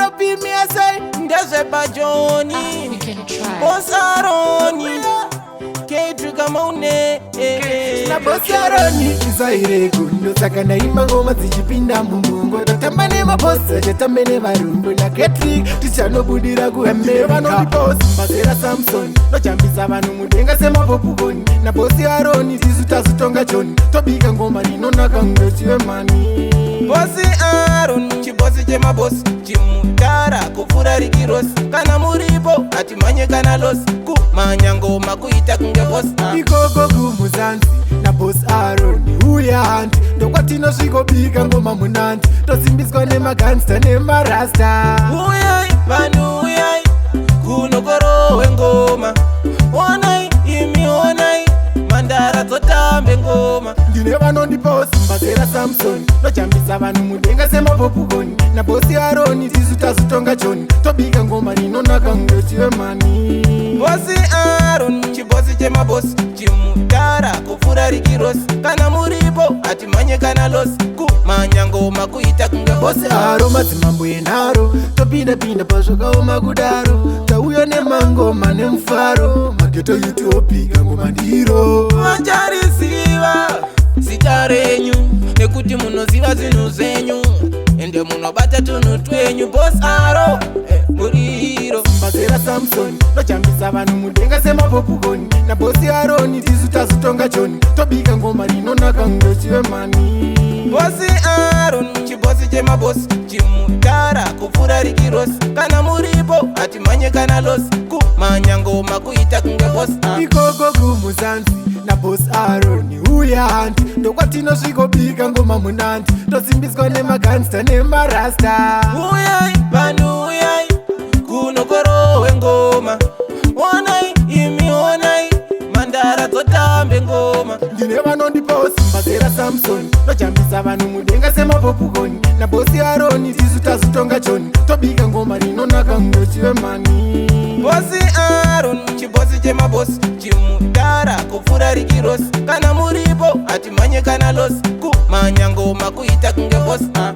RP me I say Ndezvepajoni. You can try. Boss Aroni, Kedrick Amaune. Nabosi Aroni izaire gundo, saka ndaimba ngoma dzichipinda mumongo. Tatamba nemabosi, achatambe nevarungu naKetrik, tichanobudira kuAmerica. Vanondiposi mazera Samson, ndochambisa vanhu mudenga semapopukoni. Nabosi Aroni tisu tazotonga Joni, tobika ngoma rinonaka ngechiwemani. Bosi Aron, chibosi chemabosi, chimutara kupfuura Ricky Ross. Kana muripo hatimhanye kana loss, kumhanya ngoma kuita kunge boss. Ah. Ikoko kumuzanzi nabosi Aroni uya handi, ndokwatinosvikobika ngoma munandi, tosimbiswa nemagangsta nemarasta. Uyai vanhu, uyai kunokorohwe ngoma. Onai imi, onai mhandara dzotambe ngoma. Ndine vanondipawo simba zera Samson, ndochambisa vanhu mudenga semapopukoni. Nabosi Aroni tisu tazotonga Joni, tobika ngoma rinonaka ngechiwemani. Bosi Aron, chibosi chemabosi, chimutara kupfuura Ricky Ross. Kana muripo hatimhanye kana loss, kumhanya ngoma kuita kunge bosi. Bosi aro madzimambo enharo, topinda-pinda pazvakaoma kudaro, tauya nemangoma nemufaro, maghetto youth obika ngoma ndiro. Vachariziva zita renyu nekuti munoziva zvinhu zvenyu, ende munobata tunhu twenyu. Boss Aro, muriro. Mazera Samson, ndochambisa vanhu mudenga semapopukoni. Nabosi Aroni tisu tazotonga Joni, tobika ngoma rinonaka ngechiwemani. Bosi Aron, chibosi chemabosi, chimutara kupfuura Ricky Ross. Kana muripo hatimhanye kana loss, kumhanya ngoma kuita kunge boss. Ah. Ikoko kumuzanzi nabosi Aroni uya handi, ndokwatinosvikobika ngoma munandi, tosimbiswa nemagangsta nemarasta. Uyai vanhu, uyai kunokorohwe ngoma. Onai imi, onai mhandara dzotambe ngoma. Ndine vanondipawo simba zera Samson, ndochambisa vanhu mudenga semapopukoni. Nabosi Aroni tisu tazotonga Joni, tobika ngoma rinonaka ngechiwemani. Bosi Aron, chibosi chemabosi, chimutara kupfuura Ricky Ross. Kana muripo hatimhanye kana loss, kumhanya ngoma kuita kunge boss. Ah.